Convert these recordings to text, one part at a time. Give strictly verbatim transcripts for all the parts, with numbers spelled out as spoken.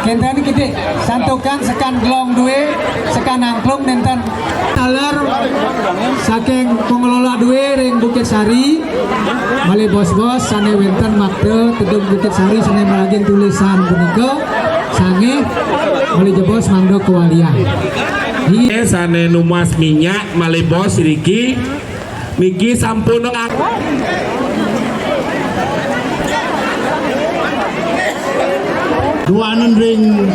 Kénten kidik, santukan sekan gelong dué, sekan angklung nénten. Taler saking pengelola dué ring Bukit Sari, malih bos-bos sané wénten makta tedun Bukit Sari sané maragin tulisan punika, sanggih malih jebos mangda kawalian. Sané numbas minyak malih bos riki, niki sampun nang duaning ring,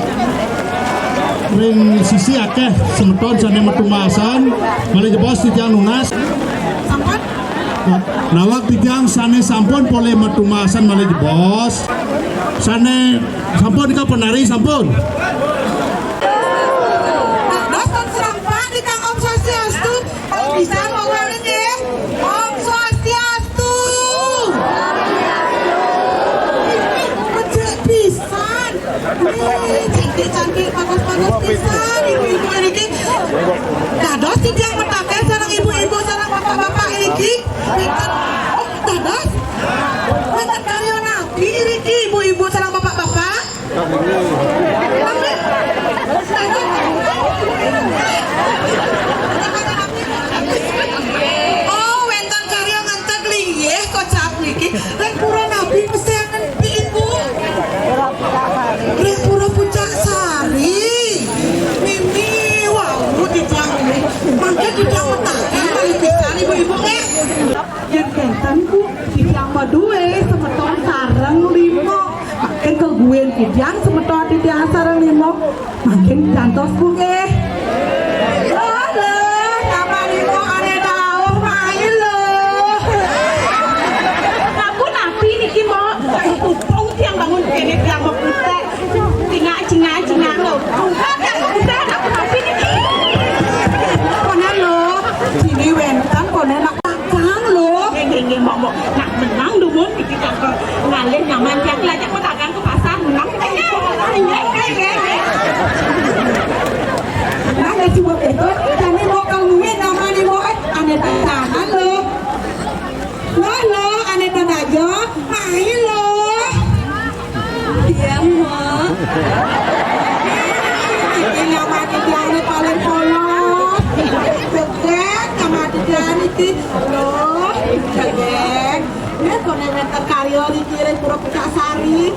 ring sisi akéh semeton sané matumbasan, malih jebos titiang nunas. Nawak titiang sané sampun polih matumbasan malih jebos. Sané sampun nika penari sampun. Dados tan serempak di Kang Om Swastiastu. Bisa ngomong nggih. Om Swastiastu. Becik pisan. Wih, cantik-cantik, bagus-bagus pisan ibu-ibu niki. Dados titiang mataken sareng ibu-ibu sareng bapak-bapak niki. Pinten? Oh, dados. Wénten karya napi niki ibu-ibu sareng bapak-bapak? Oh, wénten karya ngenteg linggih kocap niki. Ring pura napi pesengan Ibu? Ring pura Pucak Sari. Mimi, wau titiang mimi. Mangke titiang mataken malih pisan ibu-ibu nggih. Yén kénten, Bu, titiang madué semeton sareng lima. Mangkin kaguén titiang semeton titiang sareng lima. Mangkin jantos, Bu, nggih. Loh, loh, sama lima ané dauh main, loh. Sampun napi niki, Mbok? Upung tiang bangun kéné tiang mau putek. Cingak, cingak, cingak, loh. Bukan tiang mau putek, sampun napi niki? Koné, loh. Sini wénten, koné nak Kang lho. Nggih, nggih, nggih, Mbok, Mbok. Nak menang dumun niki kanggo ngalih nyaman tiang lajak pedagang ke pasar menang. Nggih, nggih, nggih, nggih. Nah, ya, coba betul. Jani Mbok kaluwih nyaman, Mbok, eh, ané tangan lho. Lho, lho, ané tadaja. Ayo lho. Tiang, Mbok. Iki nyaman tiang né paling polos. Cedek, nyaman tiang iki. Loh, cedek. Né koné wénten karya niki ring Pura Pucak Sari.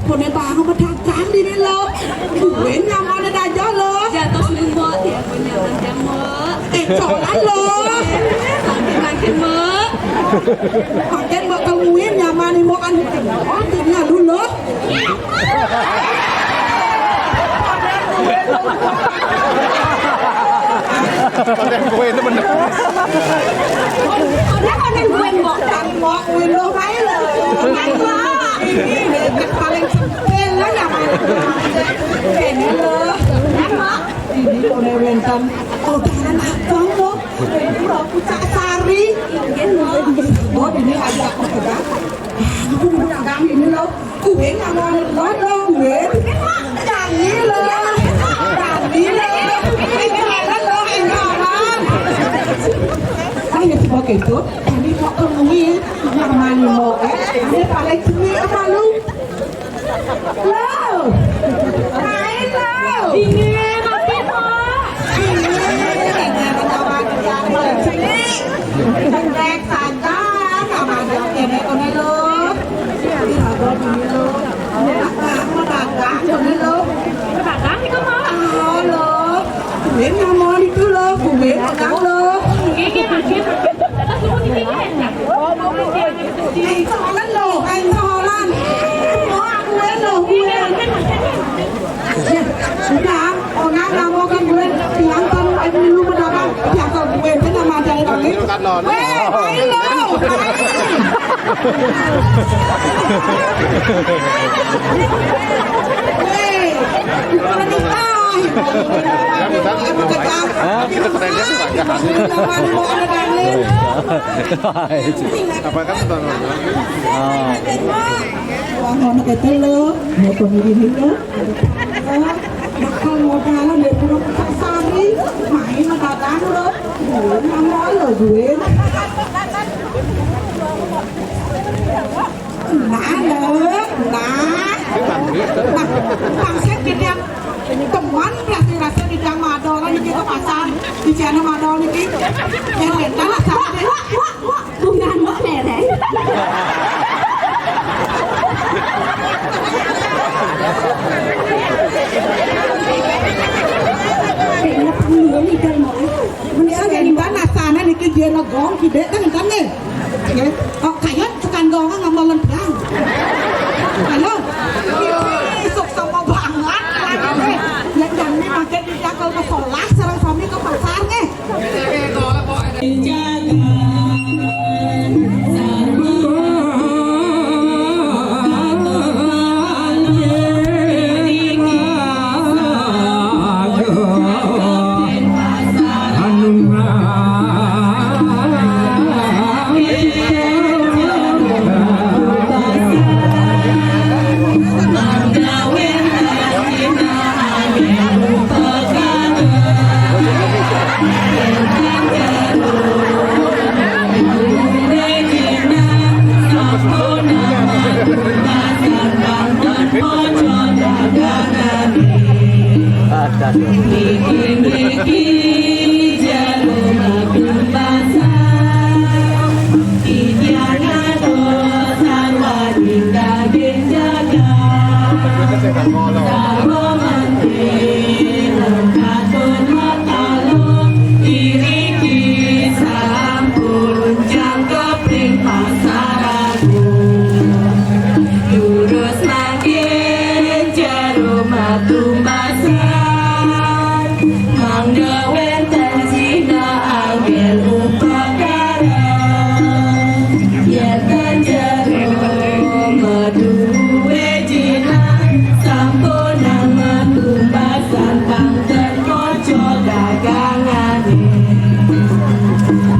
Koné bangun pedagang dini lho. Kuwi nyaman aja lho. Jatuh sini, Mbok. Tiang pun nyaman, tiang, Mbok. Eh, colan lho. Makin, makin, Mbok. Makin Mbok kaluwih nyaman, Mbok, anu. Oh, dini alu lho. Ada konen gue, Mbok. Kan Mbok kuwi lho kae lho. Kan Mbok. Ini deket paling sempil lah ya, Mbok. Ini lho. Kan Mbok. Ini konen wénten. Oh, dalan abang lho. Pura Pucak Sari. Nggih, Mbok. Mbok, ini ajak pedagang. Ah, aku pedagang ini lho. Kuwi nyaman lho, lho, kuwi. Nyanyi lho. Nyanyi lho. Ing jalan lho, ing jalan. Ayo, coba gitu. Tadi kok kuwi nyaman lho, eh. Ini paling sini apa lu? Lho. Main lho. Dingin, makin, Mbok. Dingin, dingin, sama dia paling sini. Cek saja, sama dia kene kono lho. Ira kok dingin lho. Nak mau dagang kono lho. Dagang itu, Mbok. Oh, lho. Kuwi nyaman itu lho, kuwi dagang lho. Nggih, nggih, makin. Terus, Bu, niki, nggih, ya? Encolan lho, encolan. Oh, aku lho, kuwi. Sudah, orang nggak mau kan gue tiang kan ayo dulu mendapat tiang ke gue itu nama aja lagi. Kan non. Weh, main lho. Weh, bukan nikah. Hah? Kita keren kan banyak. Apa kan? Ah. Wah, ngono keté lho, mau pemilih lho. Bakal modal di Pura Pucak Sari, main dagang lho. Gue nggak mau lho, gue. Nah, lho, nah. Nah, pangsit gedéan temen, rasa-rasa gedéan madol niki ke pasar, di Ciana madol niki. Yang rentan lah sama deh. Wah, wah, wah. Bungan wak mereng. Kayaknya perlu nih kan mau. Mendingan rentan asana niki dia negong, gede kan rentan nih. Ya. Oh, kayak tukang gong ngambil lempeng. Halo. Ini sok sama banget. Ya, jangan nih makin di jagal ke sekolah, sareng sami ke pasar nih. Mangda wénten Cina anggén upakara. Yén ten jero maduwé Cina, sampunang matumbasan pang ten kaca dagangané.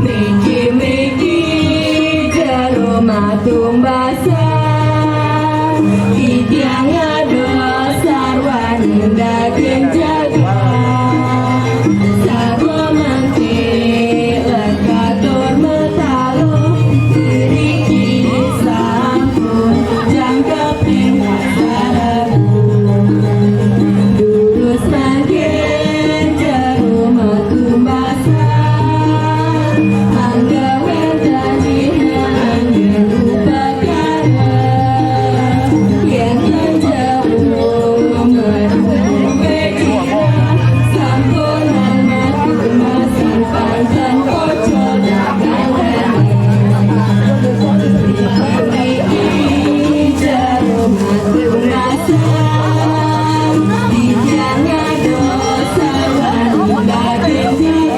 Mriki-mriki jero matumbasan, titiang ngadosar waning daging jagat. Sarwa manti lan katur mataloh, mriki sampun jangkeping sarana. Durus mangkin jero matumbasan, mangda wénten Cina anggén upakara. Yén ten jero maduwé Cina, sampunang matumbasan pang ten kaca dagangané. Mriki jero matumbasan, titiang ngadosar waning daging jagat.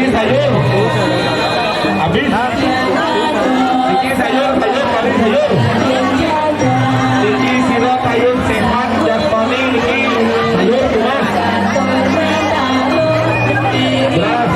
Sayur. Habis. Niki sayur, sayur, kali sayur. Niki sira kayun sehat jasmani niki sayur tunas. Beras.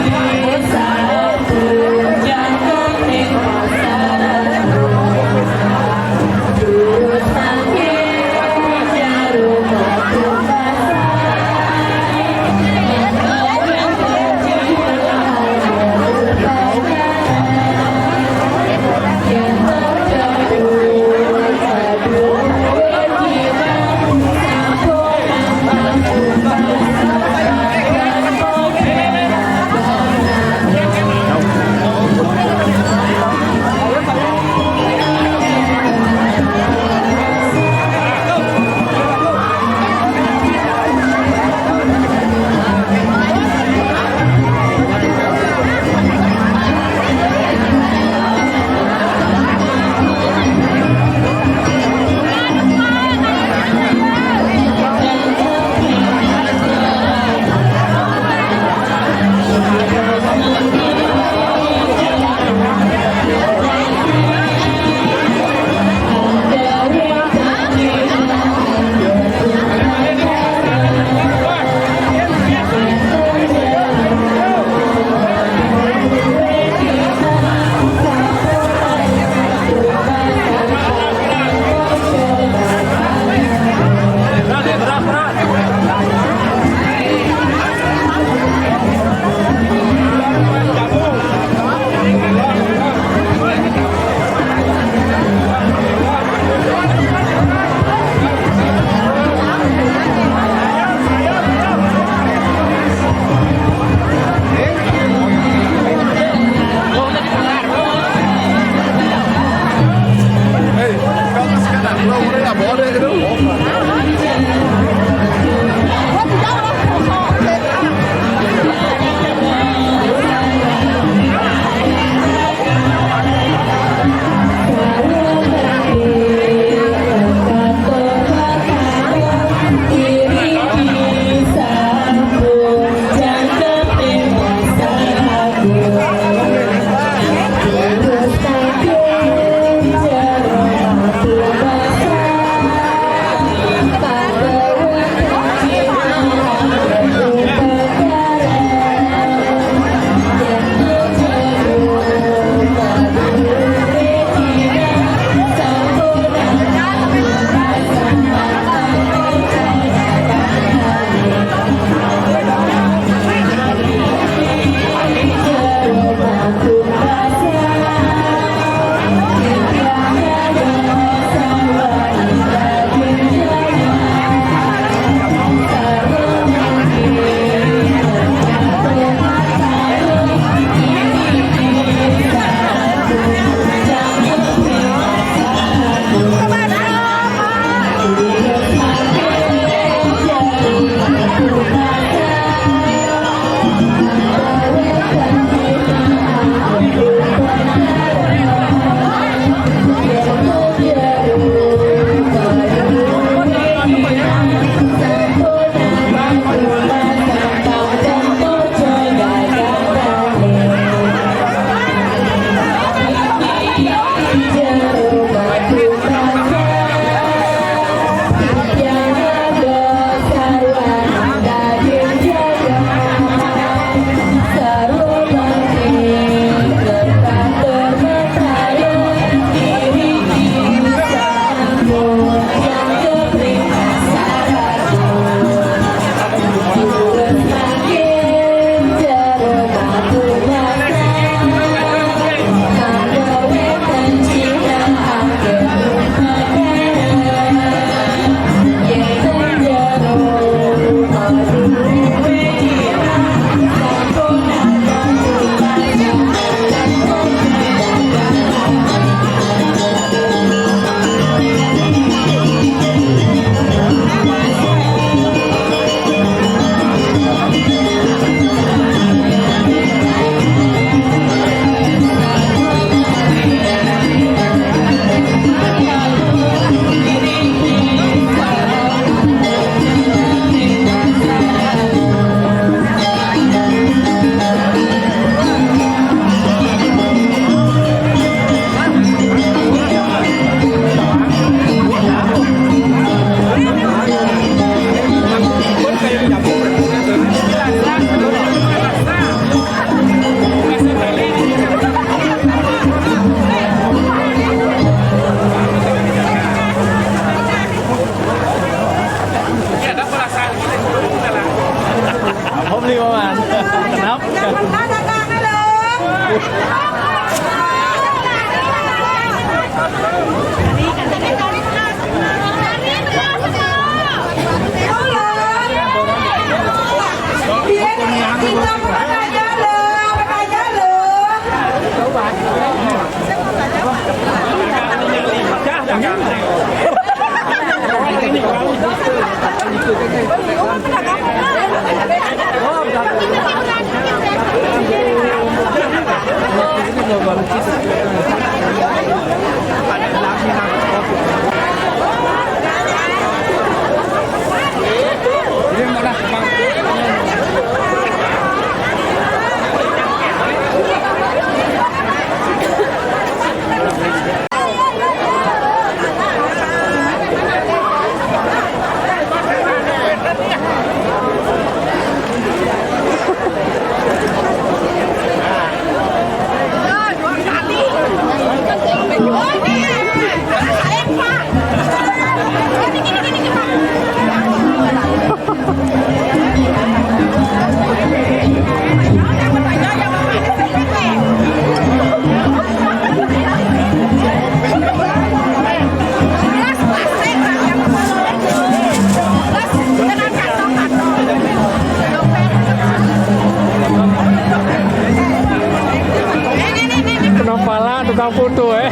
Kena pala tukang foto, eh.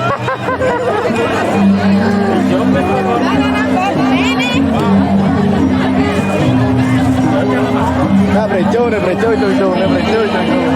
Nah, brejo, nah, brejo, itu, itu, nah, brejo, itu, itu.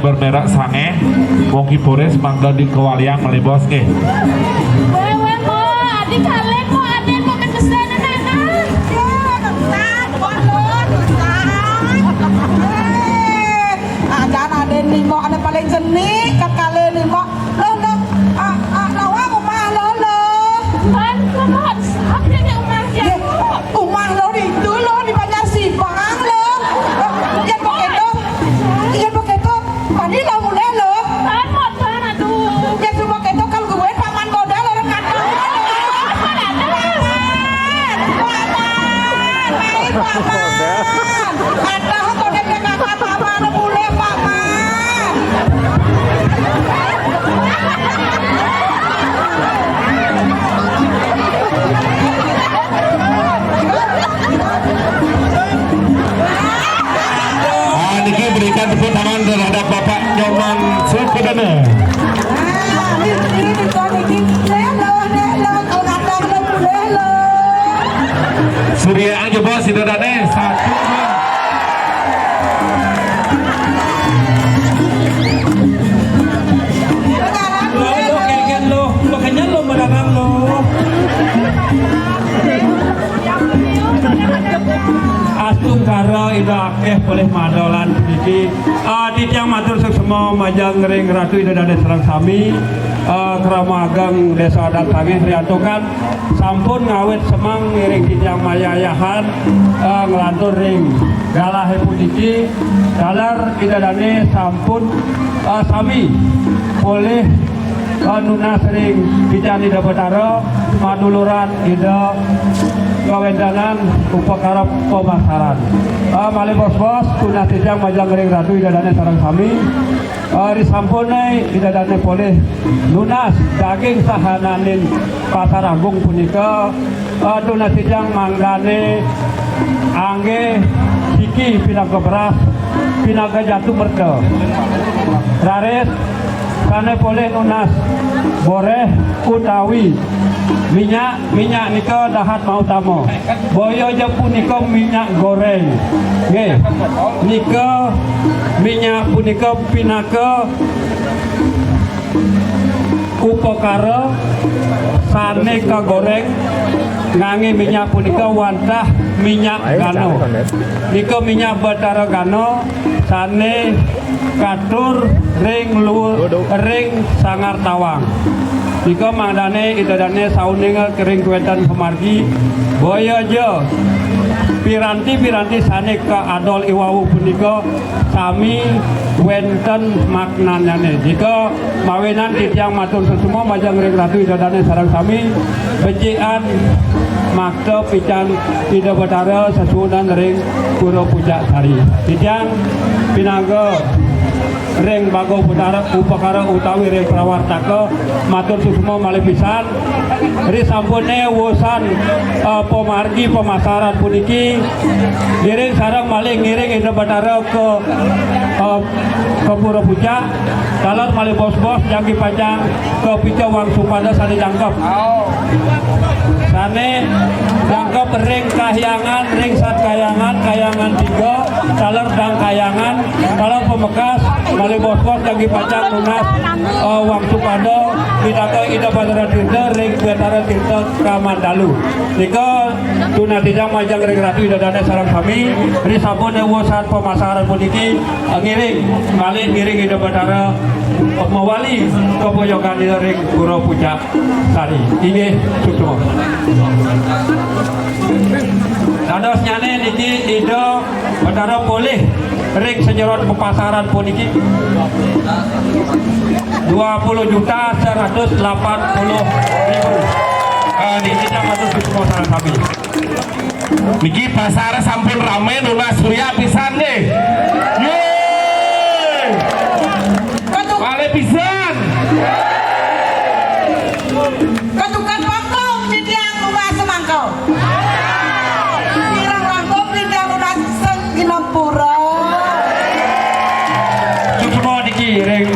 Bermerek sange, wong ki Polres mangda dikewaliang malih bos nggih. Wéh, wéh, Mo, adi kalih, Mo, adin Mo kan besar anak. Ya, besar, Mo, lo, besar. Eh, ajan adin ni, Mo, ane paling jenik, kat kalih ni, Mo. Lo, lo, ah, ah, nawang umah, lo, lo. Kan, kan, apa ni umah dia, Mo? Umah lo itu, lo, di Banjar Sibang, lo. Lo, ya, pakai to. Iya, pakai to. Pani lah mulai lo. Tahan, Mot, tahan, aduh. Ya, cuma keto kalau gue paman modal orang kata. Paman, paman, hai, paman. Ada kau dia kata paman, mulai paman. Ah, niki berikan tepuk tangan terhadap Bapak Nyoman Sukadana. Surya aja bos, itu dane satu. Lo, lo, keken lo, lo kenyal lo, medagang lo. Astungkara Ida akeh polih madolan puniki. Ah, titiang matur suksma majeng ring Ratu Ida Dane sareng sami. Ah, Krama Ageng Desa Adat Sangeh riantukan sampun ngawit semeng ngiring titiang mayayahan, ah, nglantur ring galahe puniki. Taler Ida Dane sampun, ah, sami polih nunas ring titiang Ida Betara, maduluran Ida kawentenan upakara pemasaran. Ah, malih bos-bos, tunas titiang majeng ring Ratu Ida Dane sareng sami. Ah, risampune Ida Dane polih nunas daging sahananing Pasar Agung punika, ah, tunas titiang mangdane angge siki pinaka beras, pinaka jatu merta. Raris sane polih nunas boreh utawi minyak, minyak nika dahat mautama. Boya ja punika minyak goreng. Nggih. Nika minyak punika pinaka upakara sane kagoreng ngangge minyak punika wantah minyak gana. Nika minyak Betara Gana sane katur ring luhur ring sanggar tawang. Nika mangdane Ida Dane sauninga ring kawenten pamargi, boya ja piranti-piranti sane kaadol iwau punika sami wenten maknanyane. Nika mawinan titiang matur suksma majeng ring Ratu Ida Dane sareng sami, becikan makta pican Ida Betara sesuunan ring Pura Pucak Sari. Titiang pinangga ring baga upakara, upakara utawi ring prawartaka matur suksma malih pisan. Risampune wusan, eh, pamargi pamasaran puniki, ngiring sareng malih ngiring Ida Betara ka, eh, ka Pura Pucak, taler malih bos-bos janggi pacang kapica wangsupada sane jangkep. Sane jangkep ring kahyangan, ring Sat Kahyangan, Kahyangan tiga, taler Dang Kahyangan, taler pamekas, malih bos-bos janggi pacang nunas, eh, wangsupada, pinaka Ida Betara Tirta, ring Betara Tirta Kamandalu. Nika tunas titiang majeng ring Ratu Ida Dane sareng sami, risampune wusan pamasaran puniki, eh, ngiring, malih ngiring Ida Betara, eh, mawali kapoyokan Ida ring Pura Pucak Sari. Inggih, suksma. Dadosnyane niki Ida Betara polih ring sajeroning papasaran puniki dua puluh juta seratus lapan puluh ribu. Ah, niki titiang matur suksma sareng sami. Niki pasar sampun rame, nunas Surya pisan nggih. Yeay. Malih pisan. Katukan pangkong titiang nunas semangkok. Pirang langkung titiang nunas sengginapura. Suksma niki ring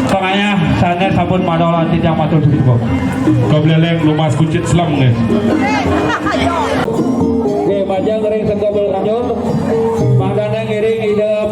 pangayah sane sampun madolan titiang matur suksma. Kebleleng nunas kucit selem nggih. Nggih, majeng ring Sengkebel Tanjung. Mangdane ngiring Ida